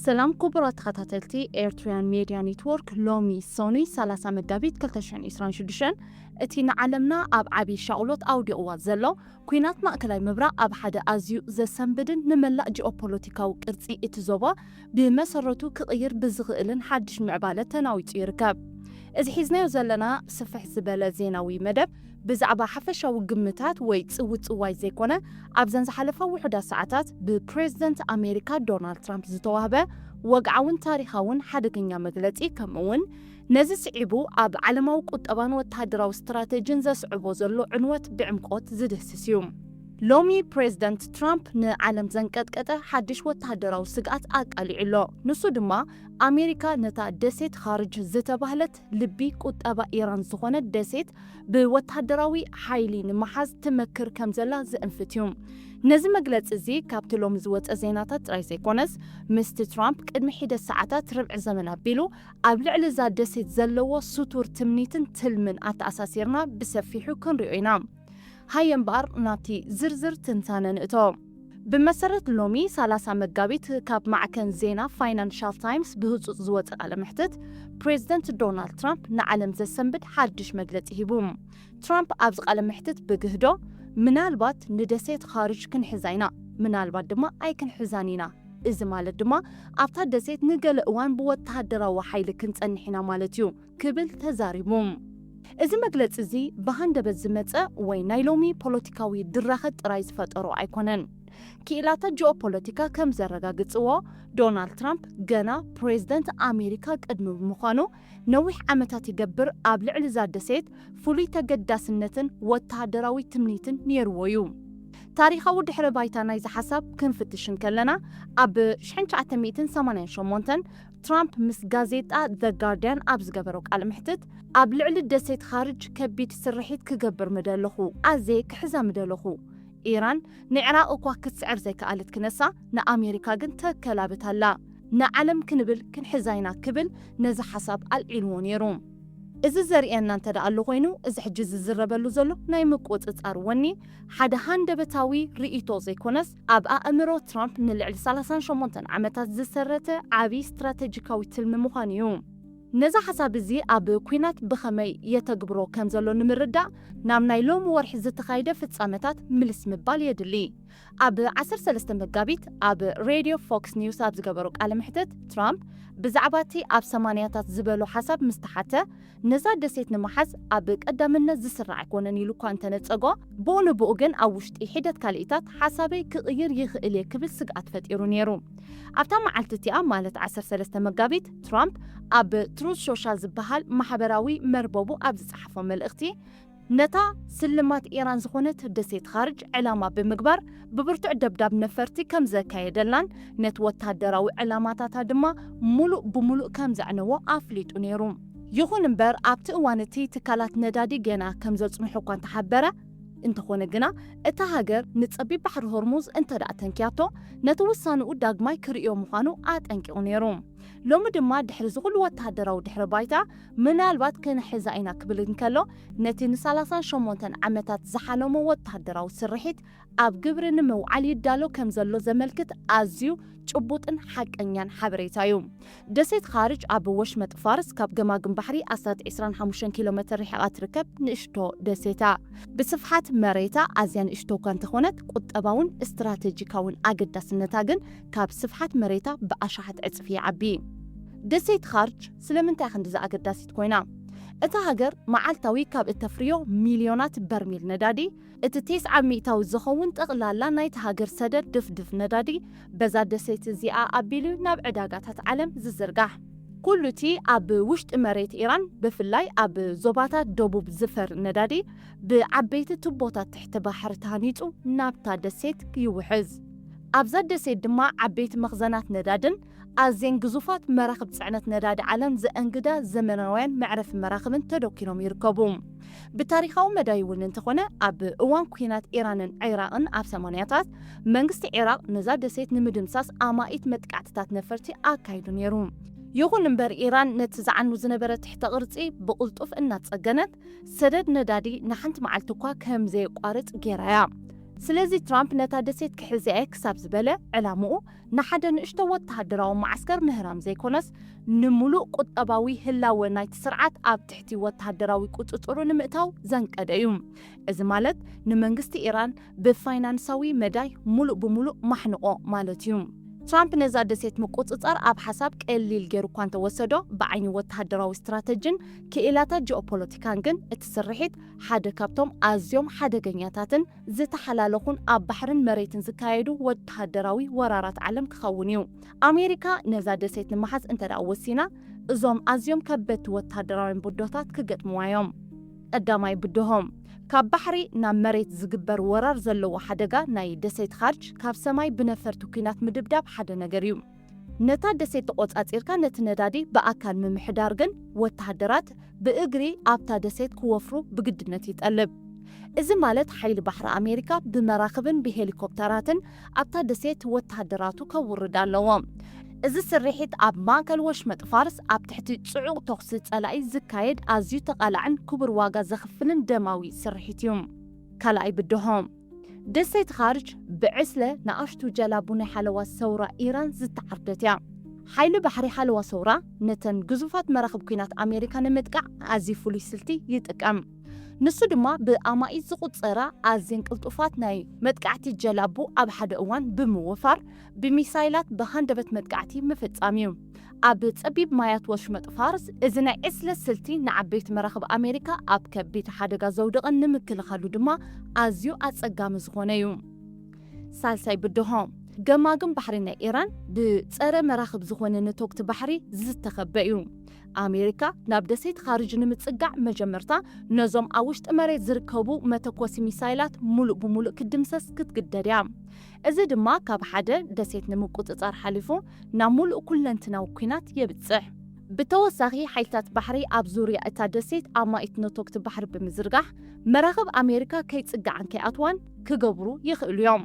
ሰላም ክቡራት ተኸታተልቲ ኤርትራውያን ሜድያ ኔትወርክ፣ ሎሚ ሶኑይ ሰላሳ መጋቢት ክልተ ሽሕን ዕስራን ሽዱሽተን እቲ ንዓለምና ኣብ ዓቢ ሻቕሎት ኣውዲቕዋ ዘሎ ኲናት ማእከላይ ምብራቕ ኣብ ሓደ ኣዝዩ ዘሰንብድን ንመላእ ጂኦፖለቲካዊ ቅርጺ እቲ ዞባ ብመሰረቱ ክቕይር ብዝኽእልን ሓድሽ ምዕባለ ተናዊጹ ይርከብ። እዚ ሒዝናዮ ዘለና ስፍሕ ዝበለ ዜናዊ መደብ ብዛዕባ ሓፈሻዊ ግምታት ወይ ጽውጽዋይ ዘይኮነ፣ ኣብዘን ዝሓለፋ ውሑዳት ሰዓታት ብፕሬዝደንት ኣሜሪካ ዶናልድ ትራምፕ ዝተዋህበ ወግዓውን ታሪኻውን ሓደገኛ መግለጺ፣ ከምኡውን ነዚ ስዒቡ ኣብ ዓለማዊ ቁጠባን ወተሃደራዊ ስትራተጂን ዘስዕቦ ዘሎ ዕንወት ብዕምቆት ዝድህስስ እዩ። ሎሚ ፕሬዝደንት ትራምፕ ንዓለም ዘንቀጥቀጠ ሓድሽ ወተሃደራዊ ስግኣት ኣቃሊዑ ኣሎ። ንሱ ድማ ኣሜሪካ ነታ ደሴት ኻርጅ ዝተባህለት ልቢ ቁጠባ ኢራን ዝኾነት ደሴት ብወተሃደራዊ ሓይሊ ንምሓዝ ትመክር ከም ዘላ ዘእንፍት እዩ። ነዚ መግለጺ እዚ ካብቲ ሎሚ ዝወጸ ዜናታት ጥራይ ዘይኮነስ፣ ምስቲ ትራምፕ ቅድሚ ሒደት ሰዓታት ርብዒ ዘመን ኣቢሉ ኣብ ልዕሊ እዛ ደሴት ዘለዎ ስቱር ትምኒትን ትልምን ኣተኣሳሲርና ብሰፊሑ ክንሪኦ ኢና። ሃየ እምበኣር ናብቲ ዝርዝር ትንታነ ንእቶ። ብመሰረት ሎሚ ሰላሳ መጋቢት ካብ ማዕከን ዜና ፋይናንሻል ታይምስ ብህጹጽ ዝወጸ ቃለ መሕትት፣ ፕሬዝደንት ዶናልድ ትራምፕ ንዓለም ዘሰንብድ ሓድሽ መግለጺ ሂቡ። ትራምፕ ኣብዚ ቃለ መሕትት ብግህዶ፣ "ምናልባት ንደሴት ኻርጅ ክንሕዛ ኢና፣ ምናልባት ድማ ኣይክንሕዛን ኢና። እዚ ማለት ድማ ኣብታ ደሴት ንገለ እዋን ብወተሃደራዊ ሓይሊ ክንጸንሕ ኢና ማለት እዩ" ክብል ተዛሪቡ። እዚ መግለጺ እዚ ብሃንደበት ዝመጸ ወይ ናይ ሎሚ ፖለቲካዊ ድራኸ ጥራይ ዝፈጠሮ ኣይኮነን። ክኢላታት ጂኦፖለቲካ ከም ዘረጋግጽዎ፣ ዶናልድ ትራምፕ ገና ፕሬዝደንት ኣሜሪካ ቅድሚ ምዃኑ ነዊሕ ዓመታት ይገብር ኣብ ልዕሊ እዛ ደሴት ፍሉይ ተገዳስነትን ወተሃደራዊ ትምኒትን ነይርዎ እዩ። ታሪኻዊ ድሕረ ባይታ ናይዚ ሓሳብ ክንፍትሽ እንከለና፣ ኣብ ሽሕን ትሽዓተ ሚእትን ሰማንያን ሸሞንተን ትራምፕ ምስ ጋዜጣ ዘ ጋርዲያን ኣብ ዝገበሮ ቃለ መሕትት፣ "ኣብ ልዕሊ ደሴት ኻርጅ ከቢድ ስርሒት ክገብር ምደለኹ፣ ኣዜ ክሕዛ ምደለኹ። ኢራን ንዕራቕ እኳ ክትስዕር ዘይከኣለት ክነሳ፣ ንኣሜሪካ ግን ተከላብት ኣላ። ንዓለም ክንብል ክንሕዛ ኢና" ክብል ነዚ ሓሳብ ኣልዒልዎ ነይሩ። እዚ ዘርእየና እንተ ደኣ ኣሎ ኮይኑ፣ እዚ ሕጂ ዝዝረበሉ ዘሎ ናይ ምቁጽጻር ወኒ ሓደ ሃንደበታዊ ርእይቶ ዘይኮነስ፣ ኣብ ኣእምሮ ትራምፕ ንልዕሊ ሰላሳን ሸሞንተን ዓመታት ዝሰረተ ዓቢ ስትራተጂካዊ ትልሚ ምዃኑ እዩ። ነዚ ሓሳብ እዚ ኣብ ኲናት ብኸመይ የተግብሮ ከም ዘሎ ንምርዳእ፣ ናብ ናይ ሎሚ ወርሒ ዝተኻየደ ፍጻመታት ምልስ ምባል የድሊ። ኣብ ዓሰርተ ሰለስተ መጋቢት ኣብ ሬድዮ ፎክስ ኒውስ ኣብ ዝገበሮ ቃለ መሕትት፣ ትራምፕ ብዛዕባ እቲ ኣብ ሰማንያታት ዝበሎ ሓሳብ ምስ ተሓተ፣ "ነዛ ደሴት ንምሓዝ ኣብ ቀዳምነት ዝስራዕ ኣይኮነን" ኢሉ እኳ እንተነጸጎ፣ ብኡ ንብኡ ግን ኣብ ውሽጢ ሒደት ካልኢታት ሓሳበይ ክቕይር ይኽእል እየ ክብል ስግኣት ፈጢሩ ነይሩ። ኣብታ መዓልቲ እቲኣ፣ ማለት ዓሰርተ ሰለስተ መጋቢት፣ ትራምፕ ኣብ ትሩዝ ሶሻል ዝበሃል ማሕበራዊ መርበቡ ኣብ ዝጸሓፎ መልእኽቲ፣ ነታ ስልማት ኢራን ዝኾነት ደሴት ኻርጅ ዕላማ ብምግባር ብብርቱዕ ደብዳብ ነፈርቲ ከም ዘካየደላን ነቲ ወተሃደራዊ ዕላማታታ ድማ ሙሉእ ብሙሉእ ከም ዘዕነዎ ኣፍሊጡ ነይሩ። ይኹን እምበር፣ ኣብቲ እዋን እቲ ትካላት ነዳዲ ገና ከም ዘጽንሑ እኳ እንተሓበረ፣ እንተኾነ ግና እታ ሃገር ንጸቢብ ባሕሪ ሆርሙዝ እንተ ደኣ ተንክያቶ፣ ነቲ ውሳንኡ ዳግማይ ክርእዮ ምዃኑ ኣጠንቂቑ ነይሩ። ሎሚ ድማ ድሕሪ እዚ ኩሉ ወተሃደራዊ ድሕረ ባይታ፣ ምናልባት ክንሕዛ ኢና ክብል እንከሎ፣ ነቲ ንሰላሳን ሸሞንተን ዓመታት ዝሓለሞ ወተሃደራዊ ስርሒት ኣብ ግብሪ ንምውዓል ይዳሎ ከም ዘሎ ዘመልክት ኣዝዩ ጭቡጥን ሓቀኛን ሓበሬታ እዩ። ደሴት ኻርጅ ኣብ ወሽመጥ ፋርስ ካብ ገማግም ባሕሪ ኣስታት ዕስራን ሓሙሽተን ኪሎ ሜትር ርሒቓ ትርከብ ንእሽቶ ደሴታ። ብስፍሓት መሬታ ኣዝያ ንእሽቶ እኳ እንተኾነት፣ ቁጠባውን ስትራተጂካውን ኣገዳስነታ ግን ካብ ስፍሓት መሬታ ብኣሽሓት ዕጽፊ ይዓቢ። ደሴት ኻርጅ ስለምንታይ ክንድዚ ኣገዳሲት ኮይና? እታ ሃገር መዓልታዊ ካብ እተፍርዮ ሚልዮናት በርሚል ነዳዲ፣ እቲ ተስዓ ሚእታዊ ዝኸውን ጠቕላላ ናይቲ ሃገር ሰደድ ድፍድፍ ነዳዲ በዛ ደሴት እዚኣ ኣቢሉ ናብ ዕዳጋታት ዓለም ዝዝርጋሕ። ኩሉ እቲ ኣብ ውሽጢ መሬት ኢራን፣ ብፍላይ ኣብ ዞባታት ደቡብ ዝፈር ነዳዲ፣ ብዓበይቲ ቱቦታት ትሕቲ ባሕሪ ተሃኒጹ ናብታ ደሴት ይውሕዝ። ኣብዛ ደሴት ድማ ዓበይቲ መኽዘናት ነዳድን ኣዝየን ግዙፋት መራኽብ ጽዕነት ነዳዲ ዓለም ዘእንግዳ ዘመናውያን መዕረፊ መራኽብን ተደኲኖም ይርከቡ። ብታሪኻዊ መዳይ እውን እንተኾነ፣ ኣብ እዋን ኲናት ኢራንን ዒራቕን ኣብ ሰማንያታት፣ መንግስቲ ዒራቕ ነዛ ደሴት ንምድምሳስ ኣማኢት መጥቃዕትታት ነፈርቲ ኣካይዱ ነይሩ። ይኹን እምበር፣ ኢራን ነቲ ዝዓኑ ዝነበረ ትሕተ ቅርጺ ብቕልጡፍ እናጸገነት፣ ሰደድ ነዳዲ ንሓንቲ መዓልቲ እኳ ከም ዘየቋርጽ ገይራ እያ። ስለዚ ትራምፕ ነታ ደሴት ክሕዝያ እየ ክሳብ ዝበለ፣ ዕላምኡ ንሓደ ንእሽቶ ወተሃደራዊ መዓስከር ምህራም ዘይኮነስ፣ ንምሉእ ቁጠባዊ ህላወ ናይቲ ስርዓት ኣብ ትሕቲ ወተሃደራዊ ቁጽጽሩ ንምእታው ዘንቀደ እዩ። እዚ ማለት ንመንግስቲ ኢራን ብፋይናንሳዊ መዳይ ሙሉእ ብሙሉእ ማሕንቖ ማለት እዩ። ትራምፕ ነዛ ደሴት ምቁጽጻር ኣብ ሓሳብ ቀሊል ገይሩ እኳ እንተወሰዶ፣ ብዓይኒ ወተሃደራዊ ስትራተጂን ክኢላታት ጂኦፖለቲካን ግን እቲ ስርሒት ሓደ ካብቶም ኣዝዮም ሓደገኛታትን ዝተሓላለኹን ኣብ ባሕርን መሬትን ዝካየዱ ወተሃደራዊ ወራራት ዓለም ክኸውን እዩ። ኣሜሪካ ነዛ ደሴት ንምሓዝ እንተ ደኣ ወሲና፣ እዞም ኣዝዮም ከበድቲ ወተሃደራውያን ብድሆታት ክገጥምዋ እዮም። ቀዳማይ ብድሆ፣ ካብ ባሕሪ ናብ መሬት ዝግበር ወራር ዘለዎ ሓደጋ። ናይ ደሴት ኻርጅ ካብ ሰማይ ብነፈርቲ ኲናት ምድብዳብ ሓደ ነገር እዩ። ነታ ደሴት ተቖጻጺርካ ነቲ ነዳዲ ብኣካል ምምሕዳር ግን ወተሃደራት ብእግሪ ኣብታ ደሴት ክወፍሩ ብግድነት ይጠልብ። እዚ ማለት ሓይሊ ባሕሪ ኣሜሪካ ብመራኽብን ብሄሊኮፕተራትን ኣብታ ደሴት ወተሃደራቱ ከውርድ ኣለዎ። እዚ ስርሒት ኣብ ማእከል ወሽመጥ ፋርስ ኣብ ትሕቲ ጽዑቕ ተኹሲ ጸላኢ ዝካየድ ኣዝዩ ተቓላዕን ክቡር ዋጋ ዘኽፍልን ደማዊ ስርሒት እዩ። ካልኣይ ብድሆ፣ ደሴት ኻርጅ ብዕስለ ንኣሽቱ ጀላቡ ናይ ሓለዋ ሰውራ ኢራን ዝተዓርደት እያ። ሓይሊ ባሕሪ ሓለዋ ሰውራ ነተን ግዙፋት መራኽብ ኲናት ኣሜሪካ ንምጥቃዕ ኣዝዩ ፍሉይ ስልቲ ይጥቀም። ንሱ ድማ ብኣማኢት ዝቑጸራ ኣዝየን ቅልጡፋት ናይ መጥቃዕቲ ጀላቡ ኣብ ሓደ እዋን ብምውፋር፣ ብሚሳይላት ብሃንደበት መጥቃዕቲ ምፍጻም እዩ። ኣብ ጸቢብ ማያት ወሽመጥ ፋርስ፣ እዚ ናይ ዕስለ ስልቲ ንዓበይቲ መራኽብ ኣሜሪካ ኣብ ከቢድ ሓደጋ ዘውድቐን ንምክልኻሉ ድማ ኣዝዩ ኣጸጋሚ ዝኾነ እዩ። ሳልሳይ ብድሆ፣ ገማግም ባሕሪ ናይ ኢራን ብጸረ መራኽብ ዝኾነ ነቶግቲ ባሕሪ ዝተኸበ እዩ። ኣሜሪካ ናብ ደሴት ኻርጅ ንምጽጋዕ መጀመርታ ነዞም ኣብ ውሽጢ መሬት ዝርከቡ መተኮሲ ሚሳይላት ሙሉእ ብሙሉእ ክትድምሰስ ክትግደድ እያ። እዚ ድማ ካብ ሓደ ደሴት ንምቁጽጻር ሓሊፉ ናብ ሙሉእ ኩለንትናዊ ኲናት የብጽሕ። ብተወሳኺ፣ ሓይልታት ባሕሪ ኣብ ዙርያ እታ ደሴት ኣማኢት ነቶግቲ ባሕሪ ብምዝርጋሕ፣ መራኽብ ኣሜሪካ ከይጽግዓን ከይኣትዋን ክገብሩ ይኽእሉ እዮም።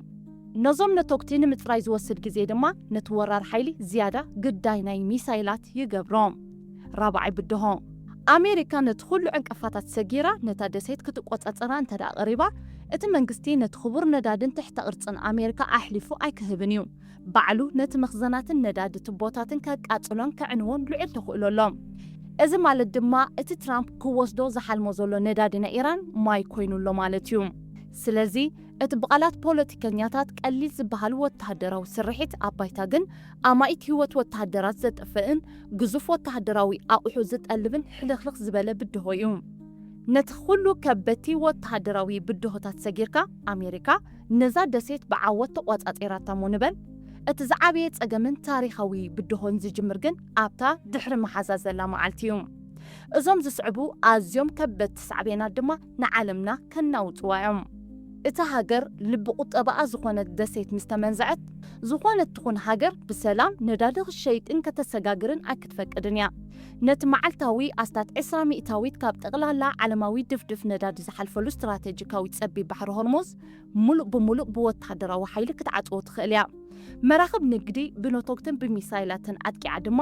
ነዞም ነቶግቲ ንምጽራይ ዝወስድ ግዜ ድማ ነቲ ወራር ሓይሊ ዝያዳ ግዳይ ናይ ሚሳይላት ይገብሮ። ራብዓይ ብድሆ፣ ኣሜሪካ ነቲ ኩሉ ዕንቅፋታት ሰጊራ ነታ ደሴት ክትቆጻጸራ እንተ ደኣ ቀሪባ፣ እቲ መንግስቲ ነቲ ክቡር ነዳድን ትሕተ ቅርጽን ኣሜሪካ ኣሕሊፉ ኣይክህብን እዩ። ባዕሉ ነቲ መኽዘናትን ነዳዲ ቱቦታትን ከቃጽሎን ከዕንዎን ልዑል ተኽእሎ ኣሎ። እዚ ማለት ድማ እቲ ትራምፕ ክወስዶ ዝሓልሞ ዘሎ ነዳዲ ናይ ኢራን ማይ ኮይኑ ኣሎ ማለት እዩ። ስለዚ እቲ ብቓላት ፖለቲከኛታት ቀሊል ዝበሃል ወተሃደራዊ ስርሒት ኣብ ባይታ ግን ኣማኢት ህይወት ወተሃደራት ዘጥፍእን ግዙፍ ወተሃደራዊ ኣቑሑ ዝጠልብን ሕልኽልኽ ዝበለ ብድሆ እዩ። ነቲ ኩሉ ከበድቲ ወተሃደራዊ ብድሆታት ሰጊርካ፣ ኣሜሪካ ነዛ ደሴት ብዓወት ተቖጻጺራታ እሞ ንበል። እቲ ዝዓበየ ጸገምን ታሪኻዊ ብድሆን ዝጅምር ግን ኣብታ ድሕሪ መሓዛ ዘላ መዓልቲ እዩ። እዞም ዝስዕቡ ኣዝዮም ከበድቲ ሳዕቤናት ድማ ንዓለምና ከናውጽዋ እዮም። እታ ሃገር ልቢ ቁጠባኣ ዝኾነት ደሴት ምስ ተመንዝዐት፣ ዝኾነት ትኹን ሃገር ብሰላም ነዳዲ ክትሸይጥን ከተሰጋግርን ኣይክትፈቅድን እያ። ነቲ መዓልታዊ ኣስታት ዕስራ ሚእታዊት ካብ ጠቕላላ ዓለማዊ ድፍድፍ ነዳዲ ዝሓልፈሉ ስትራቴጂካዊ ጸቢብ ባሕሪ ሆርሙዝ ሙሉእ ብሙሉእ ብወተሃደራዊ ሓይሊ ክትዓጽዎ ትኽእል እያ። መራኽብ ንግዲ ብነቶግትን ብሚሳይላትን ኣጥቂዓ ድማ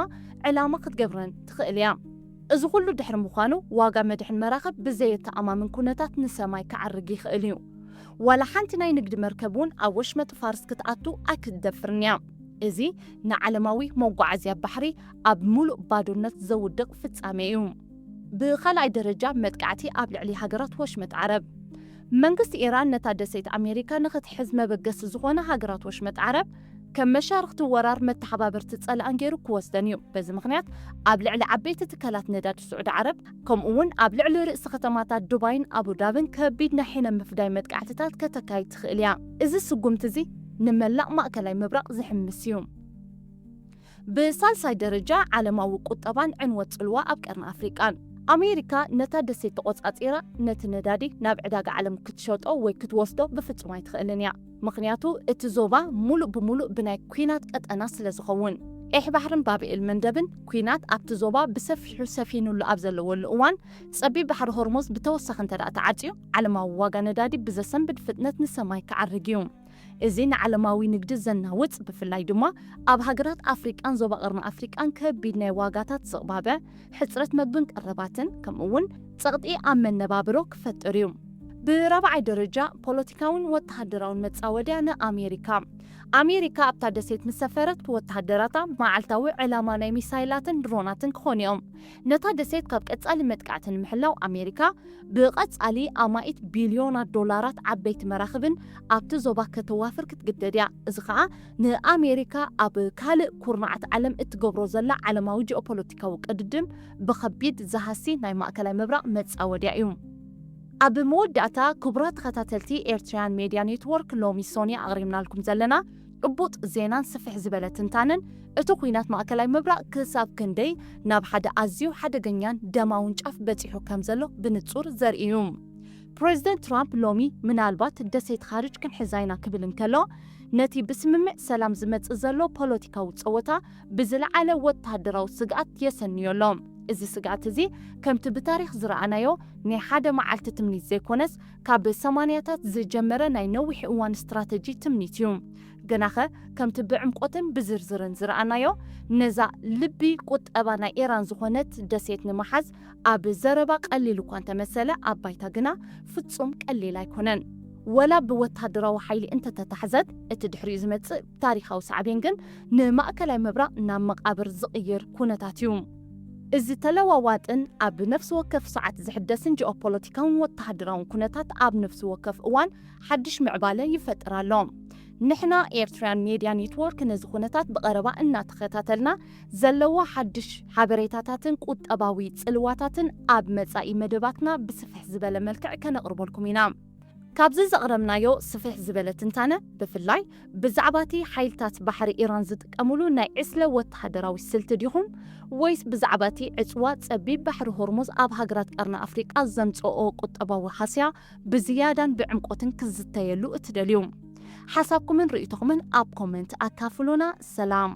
ዕላማ ክትገብረን ትኽእል እያ። እዚ ኩሉ ድሕሪ ምዃኑ፣ ዋጋ መድሕን መራኽብ ብዘየተኣማምን ኩነታት ንሰማይ ክዓርግ ይኽእል እዩ። ዋላ ሓንቲ ናይ ንግዲ መርከብ እውን ኣብ ወሽመጥ ፋርስ ክትኣቱ ኣይክትደፍርን እያ። እዚ ንዓለማዊ መጓዓዝያ ባሕሪ ኣብ ሙሉእ ባዶነት ዘውድቕ ፍጻሜ እዩ። ብኻልኣይ ደረጃ፣ መጥቃዕቲ ኣብ ልዕሊ ሃገራት ወሽመጥ ዓረብ። መንግስቲ ኢራን ነታ ደሴት ኣሜሪካ ንኽትሕዝ መበገሲ ዝኾነ ሃገራት ወሽመጥ ዓረብ ከም መሻርኽቲ ወራር መተሓባበርቲ ጸላእን ገይሩ ክወስደን እዩ። በዚ ምኽንያት ኣብ ልዕሊ ዓበይቲ ትካላት ነዳዲ ስዑዲ ዓረብ፣ ከምኡ እውን ኣብ ልዕሊ ርእሲ ከተማታት ዱባይን ኣቡዳብን ከቢድ ናይ ሕነ ምፍዳይ መጥቃዕትታት ከተካይድ ትኽእል እያ። እዚ ስጉምቲ እዚ ንመላእ ማእከላይ ምብራቕ ዝሕምስ እዩ። ብሳልሳይ ደረጃ፣ ዓለማዊ ቁጠባን ዕንወት ጽልዋ ኣብ ቀርኒ ኣፍሪቃን። ኣሜሪካ ነታ ደሴት ተቖጻጺራ ነቲ ነዳዲ ናብ ዕዳጋ ዓለም ክትሸጦ ወይ ክትወስዶ ብፍጹም ኣይትኽእልን እያ። ምኽንያቱ እቲ ዞባ ሙሉእ ብሙሉእ ብናይ ኲናት ቀጠና ስለ ዝኸውን። ቀይሕ ባሕርን ባብኤል መንደብን ኲናት ኣብቲ ዞባ ብሰፊሑ ሰፊኑሉ ኣብ ዘለወሉ እዋን፣ ጸቢብ ባሕሪ ሆርሙዝ ብተወሳኺ እንተ ደኣ ተዓጽዩ፣ ዓለማዊ ዋጋ ነዳዲ ብዘሰንብድ ፍጥነት ንሰማይ ክዓርግ እዩ። እዚ ንዓለማዊ ንግዲ ዘናውጽ፣ ብፍላይ ድማ ኣብ ሃገራት ኣፍሪቃን ዞባ ቀርኒ ኣፍሪቃን ከቢድ ናይ ዋጋታት ዝቕባበ፣ ሕጽረት መግብን ቀረባትን፣ ከምኡ እውን ጸቕጢ ኣብ መነባብሮ ክፈጥር እዩ። ብራብዓይ ደረጃ ፖለቲካውን ወተሃደራውን መጻወድያ ንኣሜሪካ። ኣሜሪካ ኣብታ ደሴት ምስ ሰፈረት፣ ወተሃደራታ መዓልታዊ ዕላማ ናይ ሚሳይላትን ድሮናትን ክኾኑ እዮም። ነታ ደሴት ካብ ቀጻሊ መጥቃዕቲ ንምሕላው ኣሜሪካ ብቐጻሊ ኣማኢት ቢልዮናት ዶላራት ዓበይቲ መራኽብን ኣብቲ ዞባ ከተዋፍር ክትግደድ እያ። እዚ ኸኣ ንኣሜሪካ ኣብ ካልእ ኩርናዓት ዓለም እትገብሮ ዘላ ዓለማዊ ጂኦፖለቲካዊ ቅድድም ብኸቢድ ዝሃሲ ናይ ማእከላይ ምብራቕ መጻወድያ እዩ። ኣብ መወዳእታ፣ ክቡራት ተኸታተልቲ ኤርትራውያን ሜድያ ኔትወርክ፣ ሎሚ ሶንያ ኣቕሪብናልኩም ዘለና ጭቡጥ ዜናን ስፍሕ ዝበለ ትንታነን፣ እቲ ኲናት ማእከላይ ምብራቕ ክሳብ ክንደይ ናብ ሓደ ኣዝዩ ሓደገኛን ደማውን ጫፍ በጺሑ ከም ዘሎ ብንጹር ዘርኢ እዩ። ፕሬዚደንት ትራምፕ ሎሚ ምናልባት ደሴት ኻርጅ ክንሕዛ ኢና ክብል እንከሎ፣ ነቲ ብስምምዕ ሰላም ዝመጽእ ዘሎ ፖለቲካዊ ጸወታ ብዝለዓለ ወተሃደራዊ ስግኣት የሰንዮ ኣሎ። እዚ ስግኣት እዚ ከምቲ ብታሪኽ ዝረኣናዮ ናይ ሓደ መዓልቲ ትምኒት ዘይኮነስ፣ ካብ ሰማንያታት ዝጀመረ ናይ ነዊሕ እዋን ስትራተጂ ትምኒት እዩ። ግናኸ ከምቲ ብዕምቆትን ብዝርዝርን ዝረኣናዮ፣ ነዛ ልቢ ቁጠባ ናይ ኢራን ዝኾነት ደሴት ንምሓዝ ኣብ ዘረባ ቀሊል እኳ እንተመሰለ፣ ኣብ ባይታ ግና ፍጹም ቀሊል ኣይኮነን። ወላ ብወተሃደራዊ ሓይሊ እንተተታሕዘት፣ እቲ ድሕሪኡ ዝመጽእ ታሪኻዊ ሳዕቤን ግን ንማእከላይ ምብራቕ ናብ መቓብር ዝቕይር ኩነታት እዩ። እዚ ተለዋዋጥን ኣብ ነፍሲ ወከፍ ሰዓት ዝሕደስን ጂኦፖለቲካውን ወተሃደራውን ኩነታት ኣብ ነፍሲ ወከፍ እዋን ሓድሽ ምዕባለ ይፈጥር ኣሎ። ንሕና ኤርትራውያን ሜድያ ኔትወርክ ነዚ ኩነታት ብቐረባ እናተኸታተልና፣ ዘለዎ ሓድሽ ሓበሬታታትን ቁጠባዊ ጽልዋታትን ኣብ መጻኢ መደባትና ብስፍሕ ዝበለ መልክዕ ከነቕርበልኩም ኢና። ካብዚ ዘቕረብናዮ ስፍሕ ዝበለ ትንታነ፣ ብፍላይ ብዛዕባቲ ሓይልታት ባሕሪ ኢራን ዝጥቀምሉ ናይ ዕስለ ወተሃደራዊ ስልቲ ዲኹም፣ ወይስ ብዛዕባቲ ዕጽዋ ጸቢብ ባሕሪ ሆርሙዝ ኣብ ሃገራት ቀርኒ ኣፍሪቃ ዘምጽኦ ቁጠባዊ ሃስያ ብዝያዳን ብዕምቆትን ክዝተየሉ እትደልዩ? ሓሳብኩምን ርእይቶኹምን ኣብ ኮመንት ኣካፍሉና። ሰላም።